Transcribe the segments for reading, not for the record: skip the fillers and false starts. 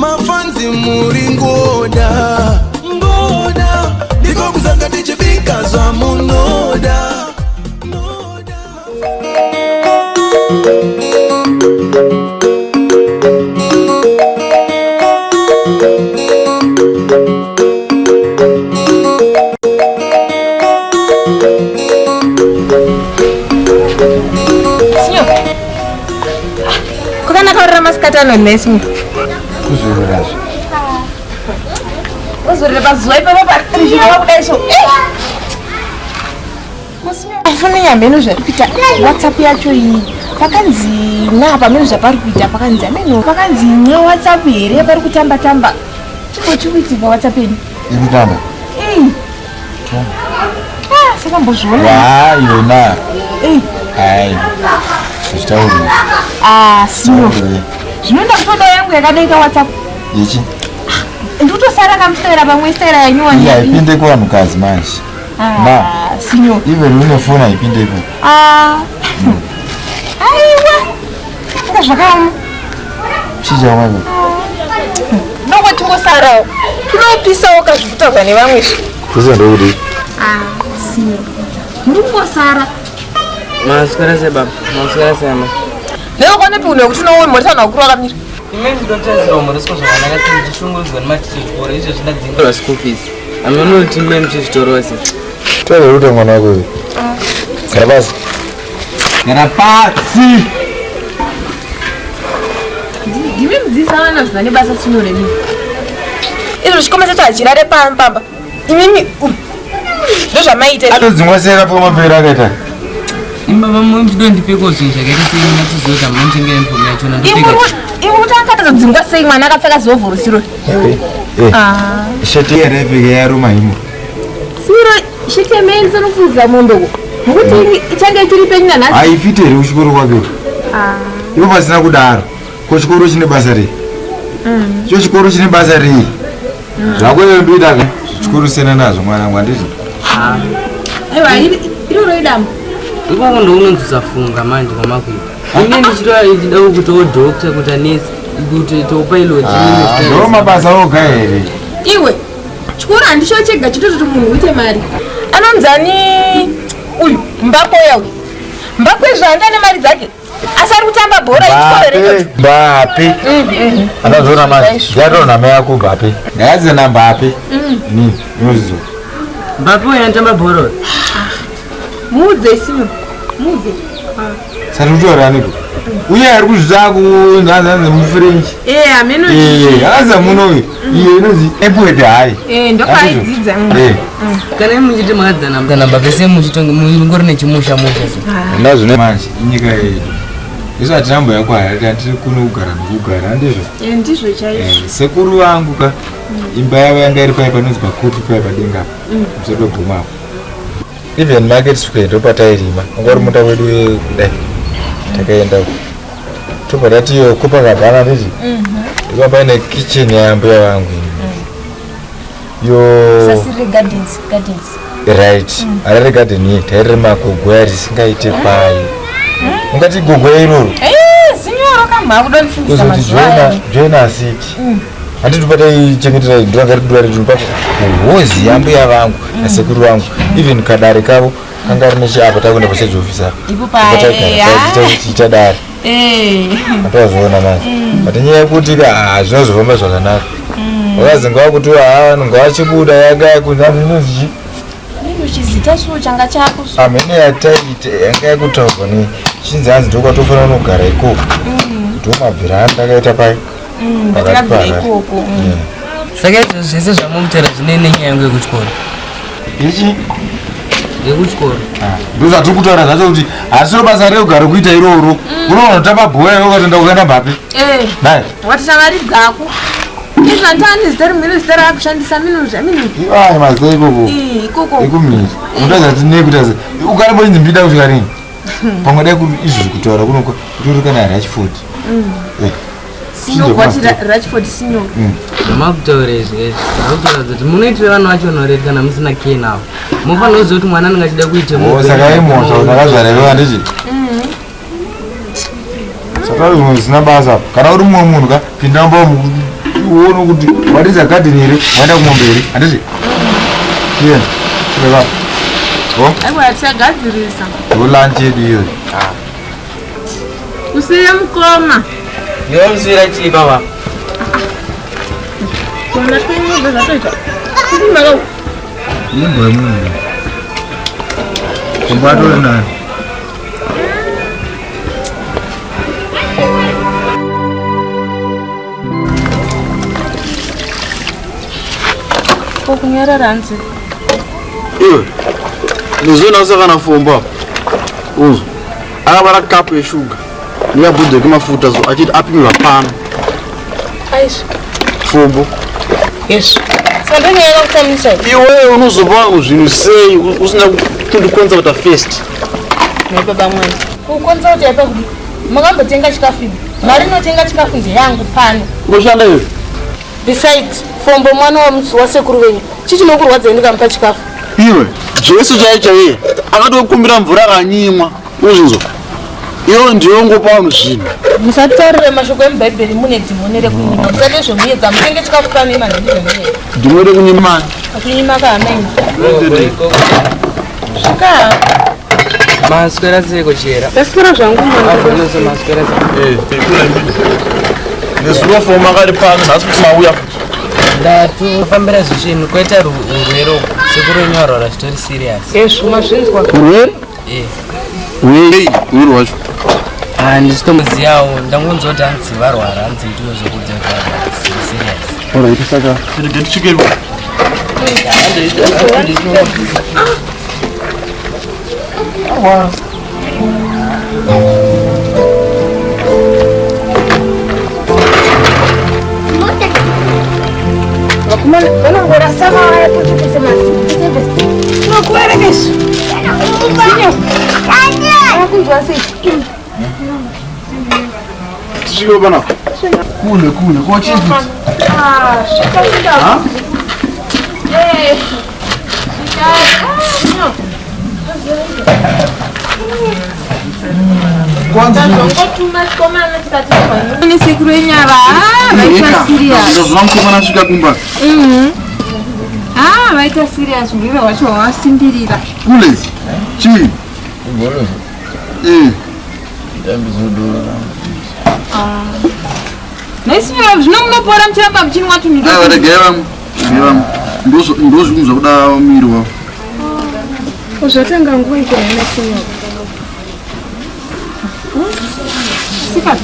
Mafanzi muri ngoda ngoda, ndiko kusanga tichibika zvamunoda noda. Kwakanaka kurara masikati ano nhai Sinyo. Kuzororazve. Uzorere pazuva ipapo parichirova kudai so. Afune nyambe zvari kuita WhatsApp yacho iyi. Pakanzi na pamene zvapari kuita pakanzi ameno pakanzi nya WhatsApp here pari kutamba tamba. Chiko chikuitika WhatsApp yenyu. Iri kutamba. Eh. Ah, saka mbozviona. Wa yona. Eh. Ai. Zvitauri. Ah, Sinyo. Zvinoenda kutoda yangu yakadaika WhatsApp. Ichi. Ndikutosara kamustaira pamwe staira yanyuwani. Iya ipinde kuvanhukadzi manje. Ma. Ah, Sinyo. Even une foni haipinde ikoko. Ah. Aiwa. Inga zvakaoma. Chii chaoma ikoko? Ndongo tingosarawo. Tunopisawo kazvikutaurwa nevamwe izvi. Kusa ndokudii? Ah, Sinyo. Muri kungosara. Maswera sei baba? Maswera sei amai? Newe kwanepi unhu wekuti unomhoresana vakuru vakamira? Imwe ndinotarisirwa mhoreswa zvakanaka sei ndichishungurudzwa nematicha echikoro izvezvi ndadzingirwa school fees. Amunoti mune muchizvitoro sei? Taura kuti mwana wako uyu. Gara pasi. Gara pasi. Ndimi mudzidzisa vana zvina nebasa Sinyo remi. Izvo chikoma chacho hachirare pamba. Imimi ndozvamaita. Atodzingwa sei akapfeka mapera akaita? Baba muchidondipeko zvinhu zvakaita sei munyatsoziva kuti hamunonditengera uniform yacho ndopfeka. Iwe kuti akatodzingwa sei mwana akapfeka zovhoro siro. Eh. Sheti yaraipfeka yaruma imo. Siro sheti yemaendesa nofuza mombe uko. Nokuti ichange ichiri penyu nanhasi. Haifiti here kuchikoro kwake uko? Ivo pasina kudaro. Ko chikoro chine basa rei? Cho chikoro chine basa rei? Zvako iwe ndoita ka chikoro siyana nazvo mwana wangu handizvo? Aiwa iroro idambo. Ikoko ndokunonzi usafunga manje kwamakuita. Ine ndichida kuitawo doctor kuita nurse kuitawo pilot. Ndo mabasa oga here? Iwe chikoro handicho chega chitototi munhu uite mari. Anonzi ani uyu Mbakoya uyu. Mbakwe zvaanga nemari dzake. Asi ari kutamba bhora ichikoro here ichocho? Mbape. Andazoona manje. Ndiatoona mai ako Mbape. Ndakadzi na Mbape. Ni unozviziva. Mbape uyu anotamba bhora uyu. Muudze Simon. Muudze. Sati kutaura aniko. Uye ari kuzvita kunzanzanzi muFrench. Eh, ameno. Eh, akaza muno uyu. Iyo inonzi Epworth High. Eh, ndopaaidzidza. Eh. Kana imi muchiti makadzana na Mbape sei muchitonge mungori nechimusha musha so. Ndazvino manje inyika yedu. Isu hatina mbo yako harari tiri kuno kugara nokugara handizvo? Eh, ndizvo chaizvo. Eh, sekuru vangu ka imba yavo yanga iri paya panonzi pakopi paya padenga apa musoro pebhoma apo. Even market square ndopatairima wanga uri munda wedu kudai takaenda uko tobva tati iyo Copacabana handiti ipa paine kitchen yambuya vangu yo Sasire Gardens, Gardens. Right, Harare Garden iyi tairima gogoya risingaite pai. Ungati gogoya iroro Eh, sinyoro kamha kudondifundisa kuzoti mazuva aya. joina joina city handiti pataichengetera ndanga ridura redu papo hozi yambuya vangu nasekuru vangu even kadare kavo kanga rine chiapa takuenda paseji office apa Ipo pae, tiita dare Eh. atazviona manje but nyaya yekuti ka hazvina kuzofamba zvakanaka vakazi ngawakuti haa vanhu ngavachibuda yanga yakunzi hanzi inonzi chii Nini chizita so changa chako so. Hamene yataita yanga yakutaurwa nei chinzi hanzi ndokwatofanira kunogara ikoko ndomabvira andakaita pai pakati Takabvira paHarare. ikoko. Yeah. Saka izvozvo zvese zvamomutaura zvine nenyaya yangu yekuchikoro. Ichi Yekuchikoro. ndozvatiri kutaura zvacho kuti harisiro basa rekugara kuita iroro unoona kutamba bhora iwe ukatoenda kukaenda mbapi Eh, nai wati shamwari dzako. Izvo handani zita rimwe zita raakushandisa minu zvaminu. Iwaya mazita ikoko Eh, ikoko. ekumhiri unotaridza kuti nei kuita se ukaramba uchinzi mbida kusvika rini pamwe dai kuri izvi kutaura kunoko kutori kana Rachford Eh, Sinyo kwati Rachford Sinyo. Zvamaakutaura izvi izvi zvakutaura kuti munoitira vana vacho noreti kana musina care navo. Munofanira kuziva kuti mwana anenge achida kuita Oh, saka imhosva kuti akazvara iwe handiti saka zvimwe zvisina basa kana uri mumwe munhu ka pinda mumba umu Uone kuti watiza garden here, waenda kumombe here, handiti? Yeah. Baba. Oh. Aiwa tichagadzirisa. Ndo lunch yedu iyoyo. Usiye mukoma. Ndinomusiyira chii baba? Twana tweng'ombe zvatoita. Kusimaka. Imbwa yemunhu. Kumbatori nani? Ko kunyarara hanzi. Iwe, ndizona kana fomba. Uzo. Akabara kapu yeshuga. Ndingabudze kemafuta so achiti apimirwa pano. Aizvi. Fombo. Yes. Saka ndonyaya kutsamisa. Iwe unozopa vanhu zvinhu sei usina kundikonza kuita first. Nhai baba mwana. Kukonza kuti aipa kudii? Makambotenga chikafu imi. Mari inotenga chikafu ndeyangu pano. Unoshanda iwe? Besides, Fombo mwana wasekuru wenyu. Chii chinokurwadzai ndikamupa chikafu? Iwe, Jesu chaiye chaiye akatokumbira mvura akanyimwa. Uzvinzwa? Iwe ndiwe ungopa vanhu zvinhu. Musataurire mashoko emubhaibheri mune dhimoni rekunyima. Musade zvemuedza mutenge chikafu pano imani ndizvemuedza. Dhimoni rekunyima. Kunyima kahama imi. Svika. Maswera seiko chera? Ndaswera zvangu mwana. Abonese maswera sei? Eh, Nezuro foma akari pano nhasi kuti mauya. Ndatofambira zvisvinu kwaita urwere uku. Sekuru wenyu varwara zvitori serious. Ezvo mazvinzwa. Urwere? Eh. Wei, urwere hwacho. Ah, ndisitomuziyawo ndangonzwa kuti hanzi varwara hanzi ndinozokudza kuti varwara zviri serious. Alright, saka tirege tisvike Vakomana vanongorasa mawaya pose pose masimbi pose pose. Tinokuverekesha. Sinyo. Akunzwa sei? Tisvike panapa. Kule kule ko chii futi? Ah, svika svika. Ha? Eh. Svika. Ah, Kwanza Tazongotuma chikomana chikati ne sekuru yenyu ava ah, vaita serious. Ndazova mukomana asvika kumba. Ah, vaita serious urwere hwacho hwavasimbirira. Kule. Chii? Eh. Nhai zvino munopora muchiramba muchinwa tunhu Aiwa regai vamwe. Regai vamwe. Ndozvo ndozvimwe zvakuda muviri wavo. Zvatanga nguva iko haina sinyoro. Sika.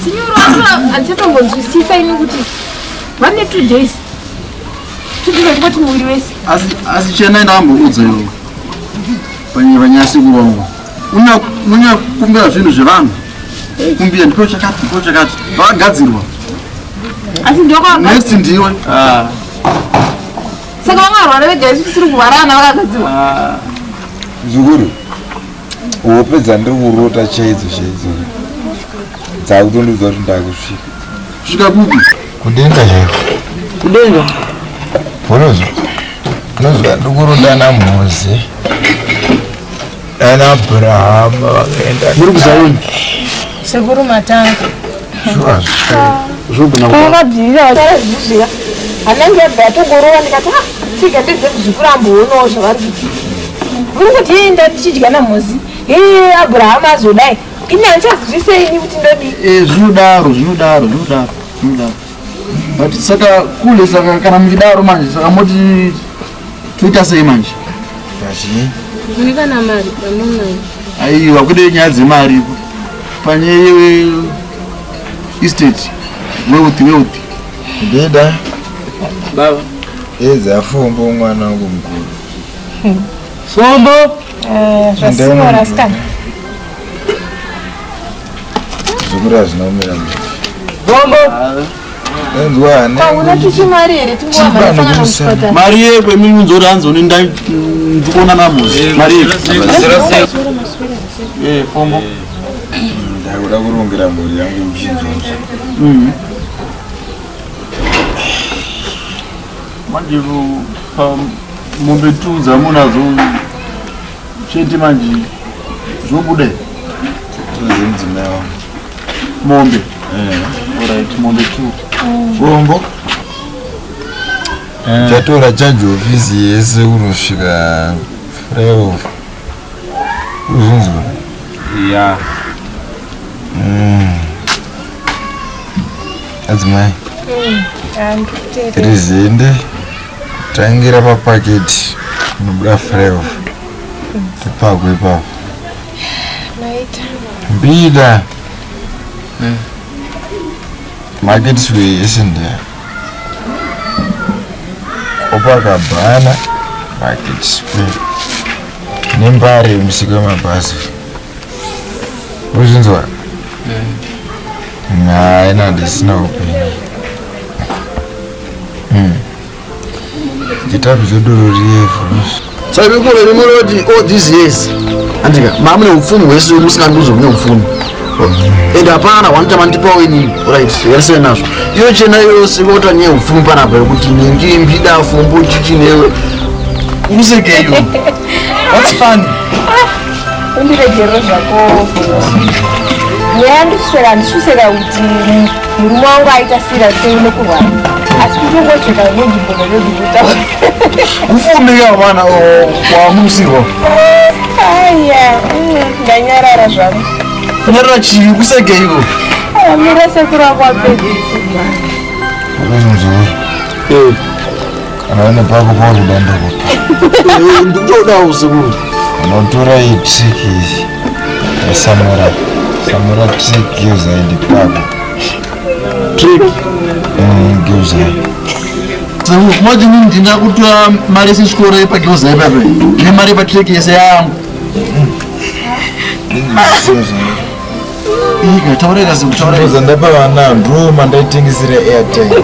Sinyoro wacho handichatombonzwisisa ini kuti vane 2 days. 2 days achingoti muviri wese. Asi asi chenai ndakamboudza iwe. Panyaya panyaya sekuru vangu. Unya kumbira zvinhu zvevanhu. Kumbira ndipo chakati ndipo chakati. Vakagadzirwa. Asi ndokwa Next ndiwe. Ah. Saka vangarwara vega isu tisiri kurwara vana vakagadzirwa. Muzukuru, hope dzandiri kurota chaidzo chaidzo dzakutondiudza kuti ndakusvika. Kusvika kupi? Kudenga chaiko. Kudenga? Unozwa? Unozwa ndiri kurota ana Mhoze. Ana Abrahama vakaenda. Muri kuZayoni. Sekuru matanga. Shuwa Zvogona kuva. Vakabvirira vachazvizvira. Hanange yabva yatongorova ndikati ah tsika ndedze kurambowonawo zvavari kuita. Muri kuti yei ndichidya naMozi. Yei Abrahama azodai. Ini handichazwisei ini kuti ndodii. Eh, zvinodaro zvinodaro zvinodaro zvinodaro. But saka kule saka kana muchidaro manje saka moti toita sei manje? Pachii? Mune kana mari yamunayo. Aiwa kude nyaya dzemari panyaya ye estate wealth wealth. Ndida Baba. edza fombo mwana wangu mukuru. Fombo. Zvasinyora sikana. Zukuru hazvina kumira mushe. Fombo. Enzwa ane. Kauna tichimari here Chibano tingovamhanyisana kumusana. muchipatara. Mari yekwe mimi nzori hanzi une ndikuona namuzi. Mari yekwe. Eh, fombo. Ndakuda kurongera mhuri yangu muchinzonzo. Manje pa mombe tu dzamunadzo chete manje zvobuda here? Tuze mudzimai wangu. Mombe. Alright, mombe tu. Fombo. Chatora charge office yese kunosvika flyover. Uzunzwa? Ya. Adzimai. Rizende tangira papaketi unobuda flyover. Tipako ipapo. Maita. Mbida. Market square yese ndeya. Copacabana Market Square. Nembare musika wemabhazi. Uzvinzwa? Hayi handisina upenyu. Chitabu zvodoro riyefu. Saka mikuru imuroti all these years andika mamune upfumi hwese musingandiudzo mune upfumi and hapana wanoita mandipawo inini right yarisei nazvo iyo chena yose vota nyaya upfumi panapa yekuti ningi mbida fumbu chichi newe urusekeyo what's funny? Undiregerere zvako. Nyaya ndiswera handisuseka kuti murume wangu aita sira sei nekurwara, asi kutongocheka nenzvimbo nezvekutaura. Upfumi ka mwana wamunusirwa. Aya, ndanyarara zvangu. Kunyarara chii? Kusekeiko? Mira sekuru wako apedzisi. Uzunzwa. Kana une pako pauri kuda ndokupa. Ndikutodawo sekuru. Unotora iyi trick iyi yasamura samura trick gilzai ndipako. Trick? Gilzai. Sekuru, moti inini ndinda kutora mari yese chikoro yepagilzai pape nemari yepatrick yese yangu? Ika taureka sekuru, taureka. Ndoza ndapa vana ndo mandaitengesera airtime.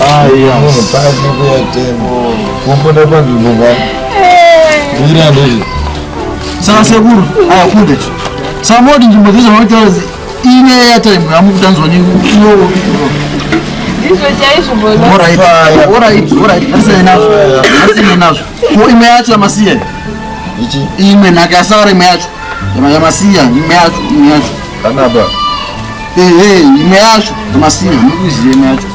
Aiya. Munhu pasi kuairtime. Kumbo ndapa nzvimbo ngani? Mbira ndizvo. Saka sekuru, aya kunde. Saka moti nzvimbo dzese makuitaura ine airtime yamukutanzwa ni iyo? Ndizvo chaizvo bono. Alright, alright, alright. Ngatisiyane nazvo. Ngatisiyane nazvo. Ko imwe yacho yamasiya? Ichi. Imwe nhaka yasara, imwe yacho. Yamasiya, imwe yacho, imwe yacho. Panapa. Ehe, imwe yacho yamasiya, mukuziya imwe yacho.